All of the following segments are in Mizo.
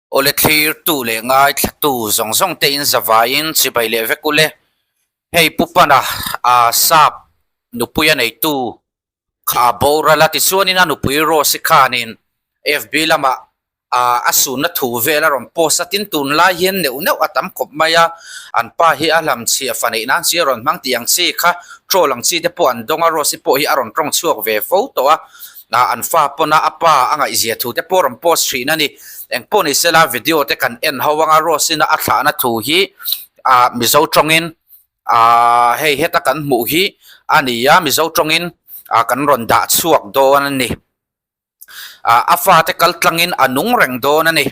Awle thlirtu leh ngaithlatu zawng zawng te in zavaiin chibai leh vek ule. Hei Pu Pana a sap nupui a neitu kha a boral a, tichuanin a nupui Rose-i khanin FB lamah a sunna thu vel a rawn post a, tin tunlai hian neuh neuh a tam khawp mai a, an pa hi a hlamchhiah fa neih nan chi a rawn hmang tih ang chi kha troll ang chi te pawh an dawng a, Rose-i pawh hi a rawn tawng chhuak ve fo tawh a. an fa pawna a pa a ngaihzia thu te pawh rawn post thin a ni. Engpawh ni sela video te kan en ho anga Rose ina a thlahna thu hi ah Mizo tawngin ah hei heta kan hmuh hi a ni a, Mizo tawngin ah kan rawn dah chhuak dawn a ni. Ah a fate kal tlangin a nung reng dawn a ni.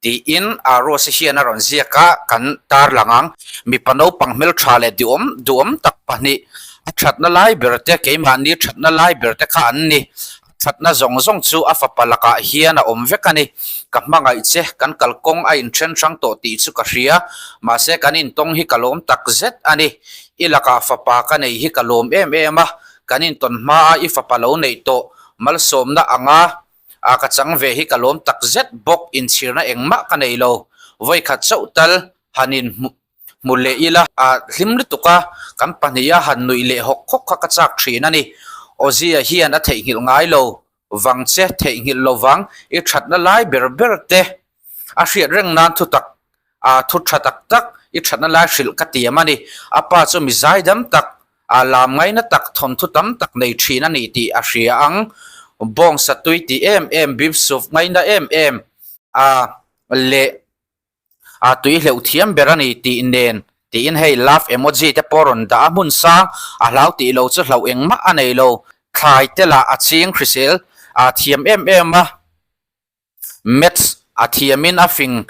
Tiin Rose hian a rawn ziak a, kan tarlang ang. Mipa naupang hmeltha leh duhawm duhawm tak pahnih, a thatna lai ber te, keimahni thatna lai ber te kha an ni. A thatna zawng zawng chu a fapa lakah hian a awm vek a ni. Ka hmangaih che, kan kalkawng a inthen hrang tawh tih chu ka hria, mahse kan intawng hi ka lawm tak zet a ni. I lakah fapa ka nei hi ka lawm em em a, kan intawn hmaa i fapa lo neih tawh malsawmna anga A ka chang ve hi ka lawm tak zet bawk, inchhirna engmah ka nei lo. Vawikhat chauh tal han in hmu leh ila a hlim lutuk a, kan pahniha han nuih leh hawk hawk kha ka chak thin a ni. Ozia hian a theihnghilh ngai lo vang che, theihnghilh lo vang, i thatna lai ber ber te a hriat reng nan thutak A thu tha tak tak i thatna lai hrilh ka tiam a ni. A pa chu mi zaidam tak, a lam ngaina tak, thawnthu tam tak nei thin a ni tih a hria ang. Bawng satui ti em em, beef soup ngaina em em a leh a tui hleuh thiam ber a ni tih nen tiin hei love emoji te pawh rawn dah a, hmun sang a hlau tih lo chu hlauh engmah a nei lo. Thlai te lah a ching hrisel a thiam em em a. Maths a thiamin a fing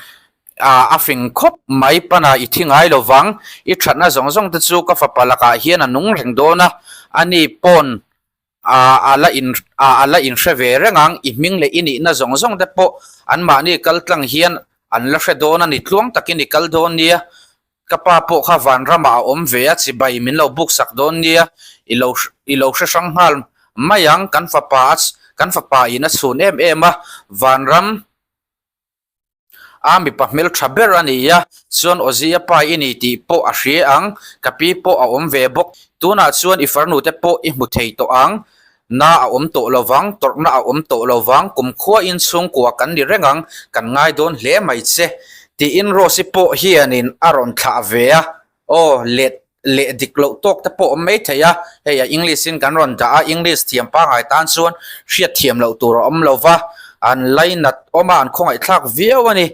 a fing khawp mai pana i thi ngai lo vang, i thatna zawng zawng te chu ka fapa lakah hian a nung reng dawn a, ani pawn a la in a la inhre ve reng ang, i hming leh i nihna zawng zawng te pawh anmahni kal tlang hian an la hre dawn a ni, tluang takin i kal dawn nia, Ka pa pawh kha vanramah a awm ve a, chibai min lo buk sak dawn nia, i lo i lo hre hrang nghal mai ang, kan fapa a kan fapa in a chhun em em a, vanram a mipa hmeltha ber a ni a, chuan Ozia pa i ni tih pawh a hria ang, ka pi pawh a awm ve bawk, tunah chuan i farnu te pawh i hmu thei tawh ang, Na a awm tawh lo vang, tawrhna a awm tawh lo vang, kumkhua in chhungkua kan ni reng ang, kan ngai dawn hle mai che, tiin Rose-i pawh hianin a rawn thlah ve a. Aw, let leh dik loh tawk te pawh awm mai thei a, hei a English-in kan rawn dah a, English thiam pangngai tan chuan hriat thiam loh tur a awm lo va, an lainat awm a, an khawngaihthlak viau a ni.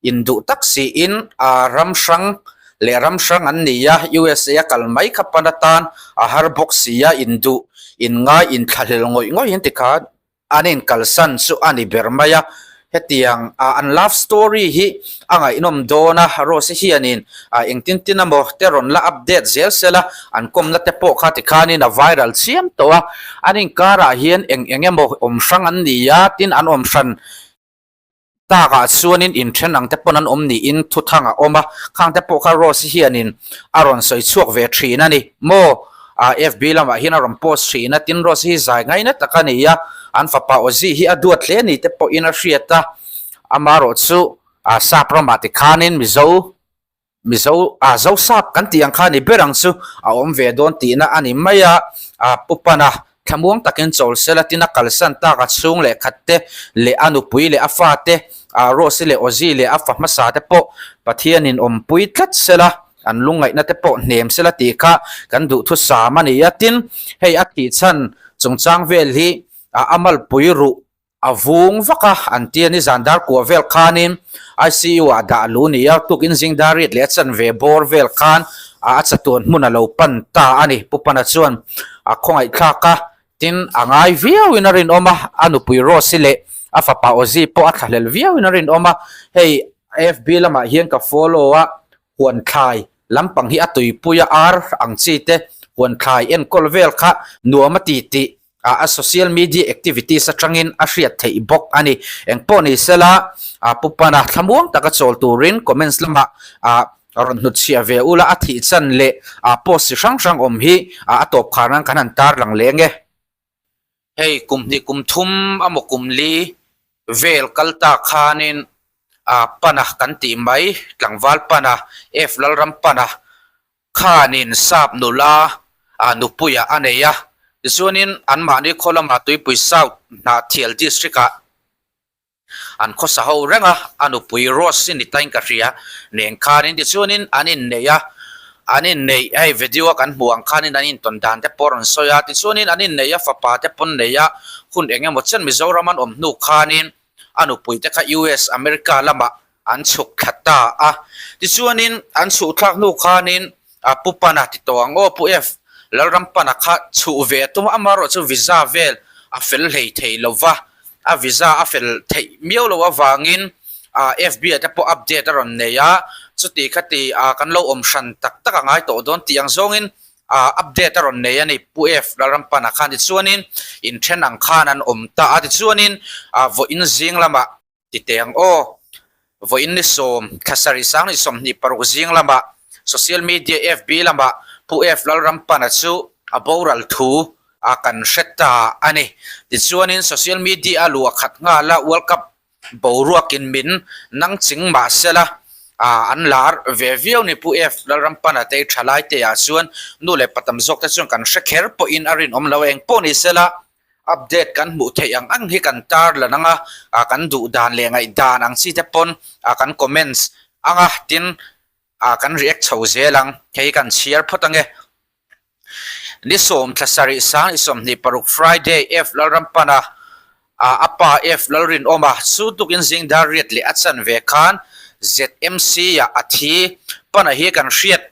Induh tak siin a ram hrang leh ram hrang an ni a, USA a kal mai kha pan atan a har bawk si a, induh, inngai, inthlahlel ngawih ngawih in tikhan an inkalsan chu a ni ber mai a. Hetiang a an love story hi a ngaihnawm dawn a, Rose hianin engtin tin emaw te rawn la update zel sela, an kawmna te pawh kha tikhanin a viral chiam tawh a, an inkarah hian eng eng emaw awm hrang an ni a, tin an awm hran Takah chuanin inthen ang te pawn an awm niin thuthang a awm a, khang te pawh kha Rose hianin a rawn sawi chhuak ve thin a ni maw? FB lamah hian a rawn post thin a, tin Rose hi zai ngaina tak a ni a, an fapa Ozzy hi a duat hle ni te pawhin a hriat a, amaherawhchu sap ramah tikhanin Mizo Mizo ah Zosap kan tih ang kha ni ber ang chu a awm ve dawn tihna a ni mai a, ah Pu Pana thlamuang takin chawl sela tin a kalsan tak a chhung leh khat te leh a nupui leh a fa te ah Rose leh Ozzy leh a fa hmasa te pawh Pathianin awmpui tlat sela an lungngaihna te pawh hnem sela tih kha kan duhthusam a ni a, tin hei a thihchhan chungchang vel hi ah a malpui ruh A vung vak a, an ti a ni. Zan dar kua vel khanin ICU ah dah lu ni a, tukin zing dar riat leh a chanve bawr vel khan a chatuan hmun a lo pan ta a ni. Pu Pana chuan a khawngaihthlak a, tin a ngai viauin a rinawm a, a nupui Rose-i leh a fapa Ozzy pawh a thlahlel viauin a rinawm a. Hei FB lamah hian ka follow a, huan thlai lampang hi a tuipui a, ar ang chi te huan thlai enkawl vel kha nuam a ti tih a social media activities atangin a hriat theih bawk a ni. Engpawh ni sela, Pu Pana thlamuang taka chawl turin comments lamah rawn hnutchhiah ve ula, a thih chan leh post chi hrang hrang awm hi a tawp khar nan kan han tarlang leng e. Hei kum hnih kum thum amaw kum li vel kal ta khanin. Ah Pana kan tih mai, tlangval Pana, F Lalram Pana khanin sap nula ah nupuiah a nei a. Tichuanin anmahni khaw lamah Tuipui South Hnahthial District ah an khawsa ho reng a, a nupui Rose i ni tain ka hria nen khanin tichuanin an innei a, an inneih hei video a kan hmuh ang khanin an intawn dan te pawh a rawn sawi a, tichuanin an inneih a fapa te pawn nei a, hun eng emaw chen Mizoram an awm hnu khanin a nupui te kha US America lamah an chhuk thla ta a, tichuanin an chhuh thlak hnu khanin a Pu Pana ti tawh ang aw Pu F Lalrampana kha chhuh ve a tum a, amaherawhchu visa vel a fel hlei thei lo va, a visa a fel theih miau loh avangin ah FB ah te pawh update a rawn nei a, chuti khati ah kan lo awm hran tak tak a ngai tawh dawn tih ang zawngin ah update a rawn nei a ni Pu F Lalrampana khan tichuanin inthen ang khan an awm ta a, tichuanin ah vawiin zing lamah Ti teh ang aw. Vawiin ni sawm, thla sarih sang ni 26 zing lamah social media FB lamah Pu F Lalrampana chu a boral thu a kan hre ta a ni. Tichuanin social media a luah khat nghal a, World Cup boruakin min nang ching mah sela an lar ve viau ni Pu F Lalrampana te thalai te ah chuan nu leh pa tam zawk te chuan kan hre kher pawhin a rinawm lo a, engpawh ni sela Update kan hmuh theih ang ang hi kan tar lan ang a, kan duh dan leh ngaih dan ang chi te pawn kan comments ang a, tin kan react chho zel ang, hei kan chhiar phawt ang e. Ni sawm thla sarih sang i 26 Friday F Lalrampana a pa F Lalrinawma chu tukin zing dar riat leh a chan ve khan ZMC ah a thi pana hi kan hriat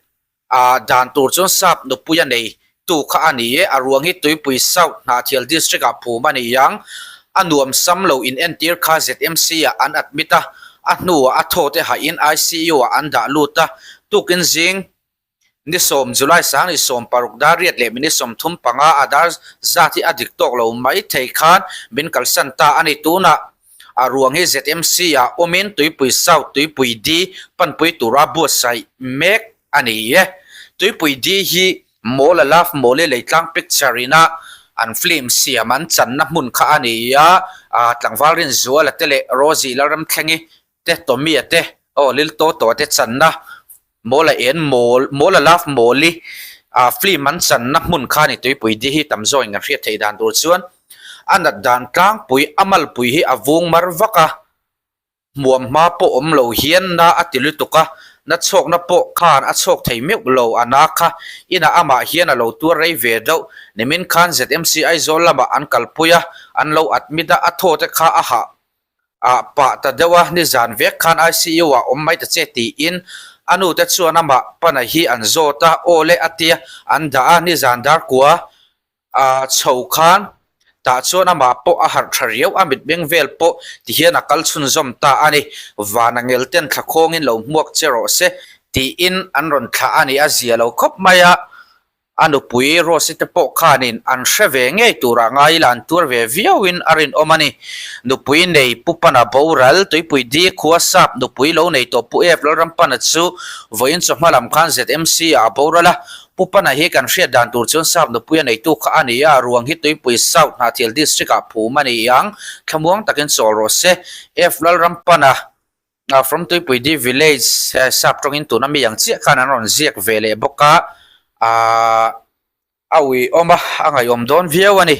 A dan tur chuan sap nupui a nei tu kha a ni e, a ruang hi Tuipui South Hnahthial District ah phum a ni ang. A nuam sam lo in entir kha ZMC ah an admit a, a hnuah a thaw te hahin ICU ah an dah lut a. Tukin zing ni sawm July 16 dar riat leh minute 35 a dar zat hi a dik tawk lo mai thei khan min kalsan ta a ni. Tunah A ruang hi ZMC ah awmin Tuipui South Tuipui D panpui tura buatsaih mek a ni e. Tuipui D hi Mawla Love Mawli Leitlang Picture ina an film siam an channa hmun kha a ni a, Tlangval Rinzuala te leh Rosie Lalramthlengi te Tommy-a te aw Lil Toto-a te channa Mawla en Mawl Mawla Love Mawli film an channa hmun kha a ni. Tuipui D hi tam zawkin kan hriat theih dan tur chuan A nat dan tlangpui a malpui hi a vung mar vak a, hmuam hma pawh awm lo hian na a ti lutuk a, na chhawkna pawh khan a chhawk thei meuh lo a na kha inah amah hian a lo tuar rei ve deuh. Nimin khan ZMC Aizawl lamah an kalpui a, an lo admit a, a thaw te kha a hah ah pah ta deuh a, nizan vek khan ICU ah awm mai ta che tiin a nu te chuan amah pana hi an zawt a, aw le a tia an dah a, nizan dar kua A chho khan tah chuan amah pawh a harh tha riau, a mitmeng vel pawh tihian a kal chhunzawm ta a ni. Vana ngel ten thla khawngin lo hmuak che rawh se tiin an rawn thlah a ni. A zia lo khawp mai a, a nupui Rose te pawh khanin an hre ve ngei turah ngai ila an tuar ve viauin a rinawm a ni. Nupui nei Pu Pana boral, Tuipui Di khua sap nupui lo nei tawh Pu Ef Lalrampana chu vawiin chawhma lam khan ZMC ah a boral a, Pu Pana hi kan hriat dan tur chuan sap nupui a neitu kha a ni a, ruang hi Tuipui South Hnahthial District ah phum a ni ang, thlamuang takin chawl rawh se. F Lalrampana from Tuipui Di Village sap tawngin tuna mi ang chiah khan an rawn ziak ve leh bawk a, a uiawm a, a ngaihawm dawn viau a ni.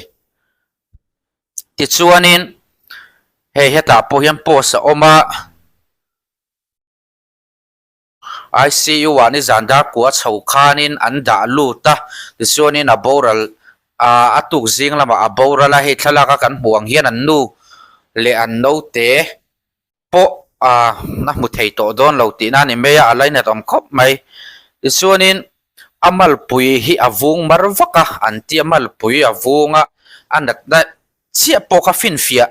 Tichuanin hei hetah pawh hian post a awm a. ICU ah nizan dar kua chho khanin an dah lut a, tichuanin a boral ah a tuk zing lamah a boral a, hei thlalak a kan hmuh ang hian an nu leh an naute pawh ah a hmu thei tawh dawn lo tihna a ni mai a, a lainat awm khawp mai. Tichuanin a malpui hi a vung mar vak a, an tia malpui a vung a, a natna Chiah pawh kha finfiah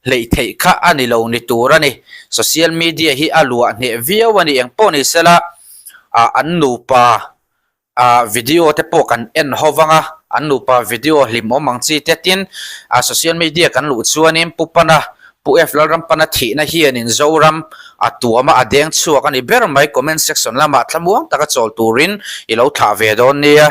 hleih theih kha a ni lo ni tur a ni. Social media hi a luah hneh viau a ni. Eng pawh ni sela ah an nupa ah video te pawh kan en ho vang a, an nupa video hlimawm ang chi te tin ah social media kan luh chuanin Pu Pana, Pu F Lalrampana thihna hianin Zoram a tuam a, a deng chhuak a ni ber mai. Comment section lamah thlamuang taka chawl turin i lo thlah ve dawn nia.